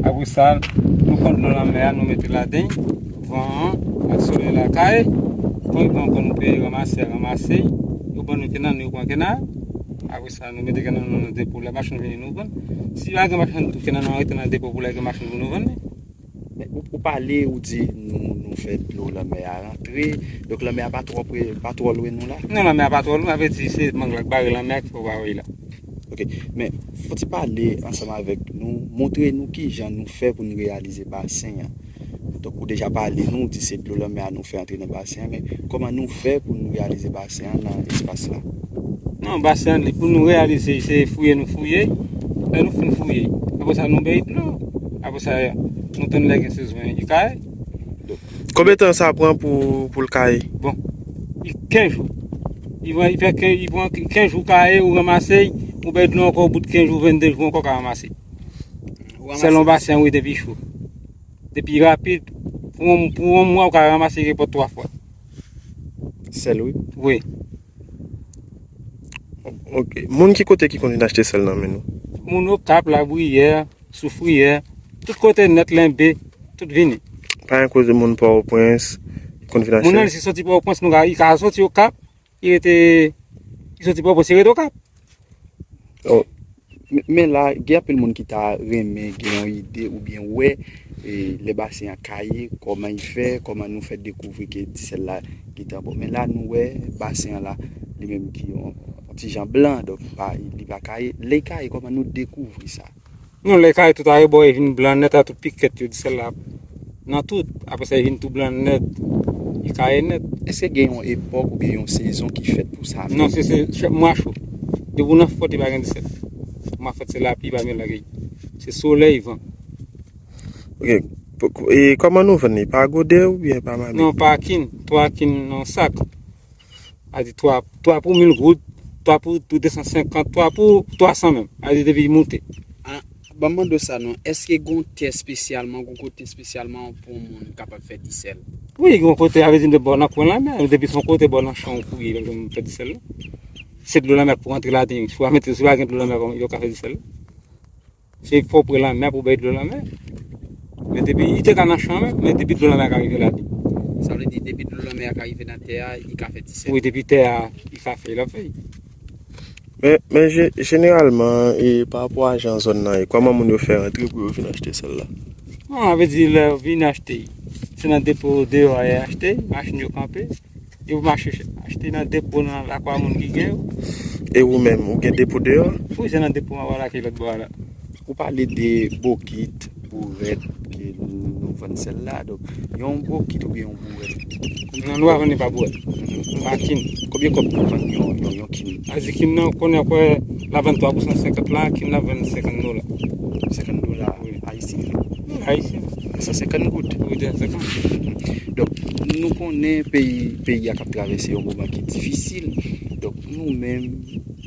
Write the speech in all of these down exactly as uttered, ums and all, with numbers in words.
Apre sa, nou pran dlo lanmè a, nou mete ladan l, van an, ak solèy la kay. Pran van, pran nou peye ranmase, ranmase. Yo ban nou kenna, nou pran kenna. Apre sa, nou mete kenna nou nan depo, lè machann vini, nou vann. Si pa gen machann tou, kenna nou rete nan depo pou lè gen machann pou nou vann li. Men ou, ou pale, ou di nou, nou fè dlo lanmè a rantre. Donk lanmè a pa twò pre, pa twò lwen nou la. Non, lanmè a pa twò lwen, sa vle di se mang la k bare lanmè a ki fè w pa wè l la. Ok, men fò ti pale ansanm avèk nou, montre nou kijan nou fè pou n reyalize basen an. Donk ou deja pale nou, ou di se dlo lanmè a nou fè antre nan basen an, men kòman nou fè pou n reyalize basen an nan espas la? Non, basen an, li pou nou reyalize, se fouye nou fouye. Lè nou fin fouye, apre sa nou bay dlo. Apre sa, nou tann lè gen sezon, li kay. Konbyen tan sa pran pou, pou l kaye? Bon, li kenz jou. Li pran, li fè kenz, li pran kenz jou kaye, ou ranmase, ou bay dlo ankò, bout kenz jou, vennde jou ankò ka ranmase. Sèl yon basen, wi, depi cho. Depi rapid, pou yon, pou yon mwa, ou ka ranmase nenpòt twa fwa. Sèl, wi. Wi. Ok. Moun ki kote ki konn vin achte sèl nan men nou? Moun Okap, Labriyè, Soufriyè, tout kote nèt, Lenbe, tout vini. Pa gen kote moun Pòtoprens ki konn vin achte? Moun nan, si soti Pòtoprens, nou ka, li ka soti Okap, li rete, li soti Pòtoprens, li rete Okap. Men la, gen anpil moun ki ta renmen gen yon ide oubyen wè e, lè basen an kaye, kòman li fè, kòman nou fè dekouvri ke disèl la gentan bon. Men la, nou wè basen an la, li menm ki yon, yon ti jan blan, donk pa, li pa kaye. Lè l kaye, kòman nou dekouvri sa? Non, lè l kaye tout arebò, li vin blan nèt a tout pikèt yo, disèl la nan tout. Apre sa, li vin tou blan nèt, li kaye nèt. Èske gen yon epòk oubyen yon sezon ki fèt pou sa? Non, se, se chak mwa cho. Depi w nan fòt, li pa gen disèl. Mwa fèt, se lapli, pa gen lagèy. Se solèy, van. Ok. E kòman nou vann li? Pa gode oubyen pa mami? Non, pa kin. Twa kin nan sak. A di twa, twa pou mil goud, twa pou de san senkant, twa pou twa san menm. A di depi moute. Ban m mande w sa non, èske gen yon tè espesyalman, gen yon kote espesyalman pou yon moun kapab fè disèl? Wi, gen yon kote, a vle di de bò nan kwen lanmè, depi se yon kote bò nan chan ou fouye, lè w fè disèl la. Se dlo lanmè pou rantre ladan, si w pa mete, si w pa gen dlo lanmè, kòman yo ka fè disèl la? Se fò w pran lanmè pou bay dlo lanmè. Men depi, li te ka nan chan menm, men depi dlo lanmè a ka rive ladan. Sa vle di depi dlo lanmè a ka rive nan tè a, li ka fè disèl. Wi, depi tè a, li ka fè, l ap fè. Men, men je, jeneralman, e pa rapò a jan zòn nan ye, kòman moun yo fè rantre pou yo vin achte sèl la? Non, a vle di lè yo vin achte, se nan depo deyò a y achte, machin yo kanpe. Yo mache achte nan depo nan lakwa moun ki gen yo. E ou menm, ou gen depo deyò? Wi, se nan depo m ap al achte lòt bò a la. Ou pale de bokit, bourèt ke nou vann sèl la. Donk, yon bokit oubyen yon bourèt. Non, nou pa vann li pa bourèt. Pa kin. Konbyen kòb nou vann yon, yon, yon kin? A di kin nan, konnen kwè, l ap vann twa pou san senkant la, kin l ap vann senkant dola. Senkant dola ayisyen? Ayisyen. San senkant goud? Wi, de senkant. Donk, nou konnen peyi, peyi a k ap travèse yon moman ki difisil. Donk, nou menm,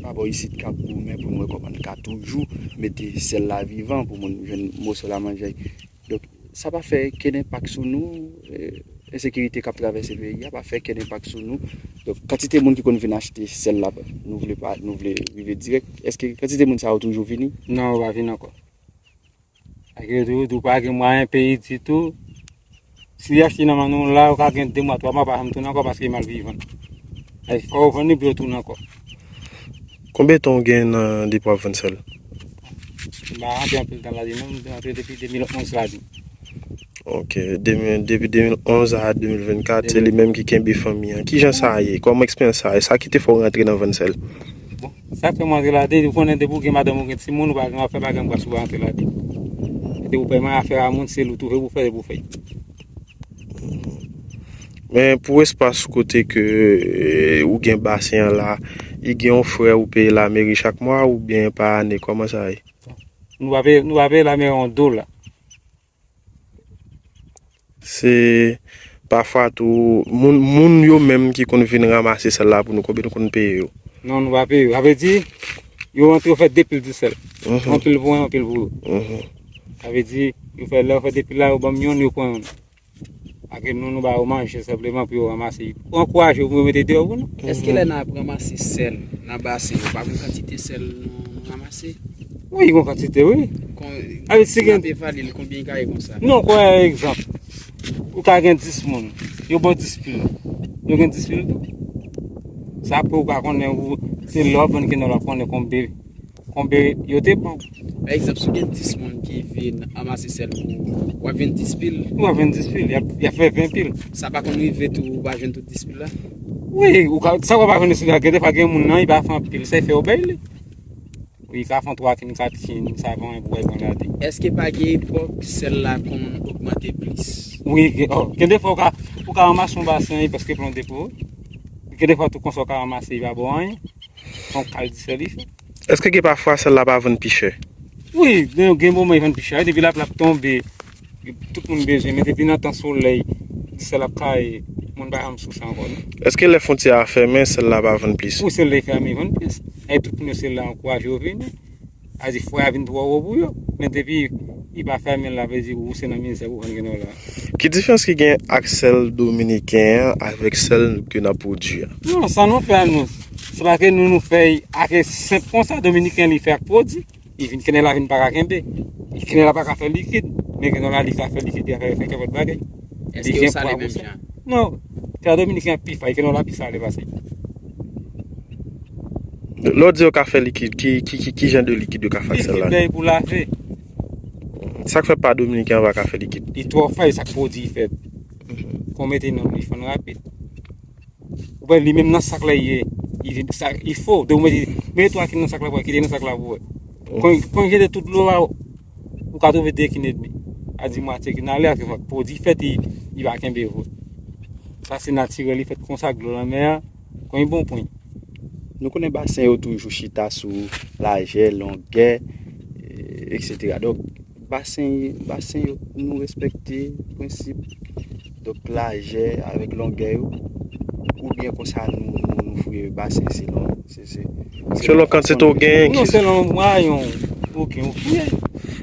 pa bò isit k ap goumen pou n wè kòman n ka toujou mete sèl la vivan pou moun jwenn moso lamanjay. Donk, sa pa fè kenn enpak sou nou, e, ensekirite k ap travèse peyi a pa fè kenn enpak sou nou. Donk, kantite moun ki konn vin achte sèl la, nou vle pa, nou vle rive dirèk, èske kantite moun sa yo toujou vini? Non, yo pa vin ankò. Paske yo di, yo di w pa gen mwayen peyi ditou. Si li achte nan men nou la, ou ka gen de mwa, twa mwa, pa janm tounen ankò paske li mal vin vann. Fò yo vann li pou yo tounen ankò. Konbyen tan w gen nan depi w ap vann sèl? M pa rantre anpil tan ladan non, m te rantre depi de mil onz ladan. Ok, de mil, depi de mil onz a de mil vennkat, se li menm ki kenbe fanmi an. Kijan sa ye? Kòman eksperyans sa ye? Sa ki te fè w rantre nan vann sèl? Bon, sa k fè m rantre ladan, ou konnen depi w gen madanm ou gen timoun, ou pa gen afè, pa gen bras ou pa rantre ladan. Depi w pè men afè a moun, se li w twouve pou fè, pou fè. Men pou espas kote ke e, ou gen basen an la, li gen yon frè ou peye lameri chak mwa oubyen pa ane, kòman sa ye? Nou pa peye, nou pa peye lameri yon dola. Se pafwa tou, moun, moun yo menm ki konn vin ranmase sèl la pou nou, konbyen nou konn peye yo? Non, nou pa peye yo. Sa vle di, yo rantre, yo fè de pil disèl. Yon pil pou mwen, yon pil pou yo. Sa vle di, yo fè, lè yo fè de pil la, yo ban m yonn, yo pran yonn. Paske nou, nou ba yo manje senpleman pou yo ranmase. Pou ankouraje yo, pou yo mete deyò pou nou. Èske lè n ap ranmase sèl nan basen, yo pa gen kantite sèl nou, nou ranmase? Wi, gen kantite, wi. Kon, a, si gen, ap evalye l, konbyen li ka ye konsa? Non, kwè egzanp. Ou ka gen dis moun. Yo ba w dis pil. Yo gen dis pil tou. Sa pou ou ka konnen, ou, se lè w ap vann kenòl w ap konnen konbe, konbe yo te ba w. Pa egzanp, si w gen dis moun ki vin anmase sèl pou ou, w ap vin dis pil. W ap vin dis pil. Y ap, y ap fè ven pil. Sa pa konn rive tou, ou pa jwenn tout dis pil la? Wi, ou ka, sa w pa jwenn sou la, gen defwa gen moun nan, li pa fè anpil, sa fè yo bay li. Wi, ka fè yon twa kin, kat kin, sa pa anyen pou wè grann gade. Èske pa gen epòk sèl la konn ogmante plis? Wi, gen, oh, gen defwa ou ka, ou ka ranmase yon basen, li prèske plonde pou ou. Gen defwa tou konsa ou ka ranmase, li pa ba w anyen. Yon kal disèl li fè. Èske gen pafwa sèl la pa vann pi chè? Wi, gen, gen moman li vann pi chè. Depi laplap tonbe, tout moun bezwen, men depi nan tan solèy, disèl ap kaye, moun pa janm sou sa ankò, non. Èske lè fwontyè a fèmen, sèl la pa vann plis? Wi, sèl la fèmen, vann plis. E tout moun yo, sèl la ankouraje yo vini. A di frè a vin twò wo pou yo. Men depi li pa fèmen, la vle di ou se nan mizè pou vann kenòl la. Ki diferans ki gen ak sèl dominiken an avèk sèl ke n ap pwodui a? Non, sa nou fè a nou. Se pa ke nou, nou fè ak senp konsa, dominiken li fè ak pwodui. Li vin, kenèl la vin pa ka kenbe. Kenèl la pa ka fè likid. Men kenèl la, li ka fè likid, li ka fè, fè kenpòt bagay. Èske yo sale menm jan? Non. Kenèl dominiken an pi fay, kenèl la pi sale pase. Lè w di yo ka fè likid, ki, ki, ki, ki jan de likid yo ka fè ak sèl la? Likid lè pou lave. Sa k fè pa dominiken an pa ka fè likid? Li twò fay, sa k pwodui fèb. Kon mete nan li fann rapid. Ou wè li menm nan sak la ye, li, sa, li fo. De ou mete, mete twa kin nan sak la pou wè, kite nan sak la pou wè. Kon, kon jete tout dlo a, ou ka twouve de kin edmi. A di mwatye kin ale, a se fwa pwodui fèt, li, li pa kenbe vre. Sa se natirèl, li fèt konsa ak dlo lanmè a, kon yon bon pwen. Nou konnen basen yo toujou chita sou lajè, longè, e, etsetera. Donk, basen, basen yo, nou respekte prensip, donk, lajè avèk longè yo, oubyen konsa nou, nou, nou fouye basen selon, se, se, selon kantite ou genyen. Non, selon mwayen ou gen, ou fouye.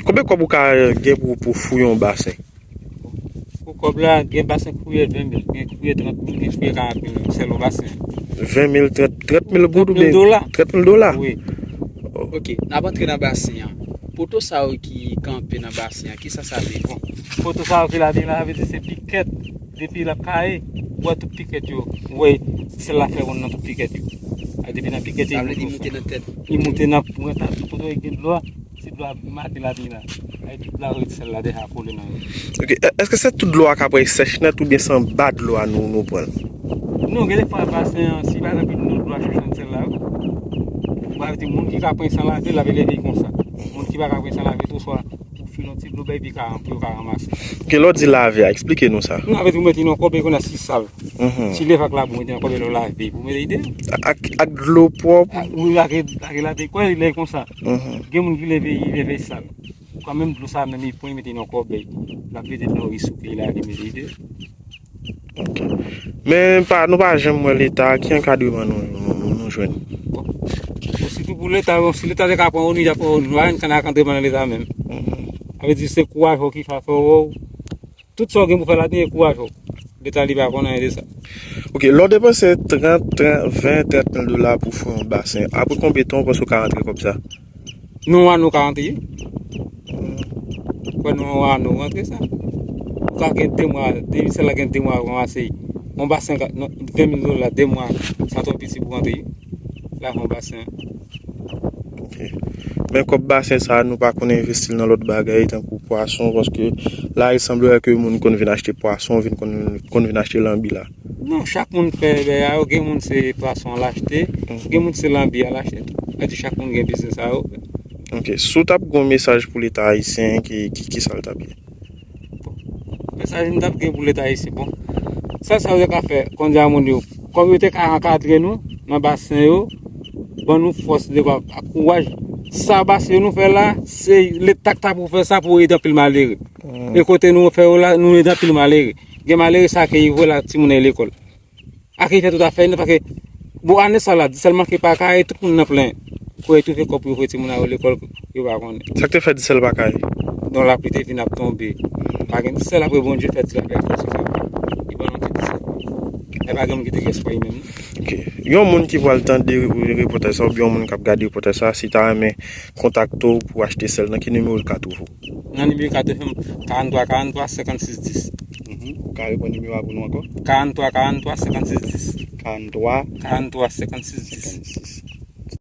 Konbyen kòb ou ka gen pou, pou fouye yon basen? Pou kòb la, gen basen k fouye ven mil, gen k fouye trant mil, gen k fouye karant mil, selon basen. Ven mil, trant, trant mil goud oubyen? Trant mil dola. Trant mil dola? Wi. Oh. Ok, n ap antre nan basen an. Poto sa yo ki kanpe nan basen an, kisa sa vle di? Bon, poto sa yo ki la, la vle di se pikèt. Depi l ap kaye, ou wè tout pikèt yo. Ou wè sèl la fè wonn nan tout pikèt yo. A, depi nan pikèt yo, li moute nan tèt. Li moute nan pwent a tout poto e gen dlo a. Si dlo a mate la vini la, ay tout la redi sèl la deja kole nan yo. Ok, è-, èske se tout dlo a k ap sèch nèt oubyen se anba dlo a nou, nou pran l? Non, gen de fwa basen an, si pa egzanp nou dlo a chèche nan sèl la, ou pa di moun ki ka pran san lave, l ap eleve konsa. Moun ki pa ka pran san lave, tou swa ou file yon ti dlo bay, epi ka ranpli, ou ka ranmase. Ok, lè w di lave a, eksplike nou sa. Non, avè di ou mete nan kòbèy kounye a si sal. Si leve ak labou, mete nan kòbèy lè w lave, pou mete ide. Ak, ak dlo pwòp? Wi, ak, ak lave, kwè lè konsa. Gen moun ki leve, li leve sal. Ou ka menm dlo sa menm, li pran, li mete nan kòbèy. L ap vide nan ris ou ke li lave, mete ide. Ok. Men pa, nou pa janm wè Leta, ki ankadreman nou, nou, nou, nou jwenn? Bon. Bon, sitou pou Leta, bon, si Leta te ka pran ONI, y ap pran ONI. Nou pa jwenn ankadreman nan Leta menm. Sa vle di se kouraj ou ki fè w. Tout sa w gen pou fè ladan, e kouraj ou. Leta li pa konn anyen de sa. Ok, lè w depanse trant, trant, ven, trant mil dola pou fè yon basen, apre konbyen tan w panse w ka rantre kòb sa? Nan yon ane w ka rantre. Kwè nan yon ane w rantre sa. Ou ka gen de mwa, depi sèl la gen de mwa w ranmase. Yon basen ka, non, ven mil dola, de mwa, sa twò piti pou rantre. Lajan yon basen. Ok. Men kòb basen sa, nou pa konn envesti l nan lòt bagay, tankou pwason, paske la, il semblerait que moun konn vin achte pwason, vin konn, konn vin achte lanbi la. Non, chak moun fè bagay yo, gen moun se pwason l achte, gen moun se lanbi a l achte tou. Sa di chak moun gen biznis sa yo fè. Ok, si w t ap gen yon mesaj pou Leta ayisyen, ki, ki, ki sa l t ap ye? Bon, mesaj m t ap gen pou Leta ayisyen, bon, sèl sa yo te ka fè, kounye a moun yo, kòm yo te ka ankadre nou nan basen yo, ban nou fòs, de kwa, ak kouraj. Sa basen yo nou fè la, se Leta k ta pou fè sa pou ede anpil malere. E kote nou fè yo la, nou ede anpil malere. Gen malere sa ke yo voye la timoun yo lekòl. Ak li fè tout afè yo, paske, bon, ane sa la, disèl manke pa kaye, tout moun nan plenyen. Kote yo twouve kòb pou yo voye timoun yo lekòl, yo pa konnen. Sa k te fè disèl pa kaye? Bon, lapli te vin ap tonbe. Pa gen disèl, apre Bondye fè ti lapli fè sou sa. Li ban nou ti disèl. E pa gen moun ki te gen espwa li menm. Ok. Yon moun ki pral tande repòtaj sa oubyen yon moun k ap gade repòtaj sa, si ta renmen kontakte w pou achte sèl, nan ki nimewo l ka twouve w? Nan nimewo ka twouve m, karant twa karant twa senkant sis dis. Ou ka reprann nimewo a pou nou ankò? Karant twa karant twa senkant sis dis. Karant twa Karant twa senkant sis dis. senkant sis.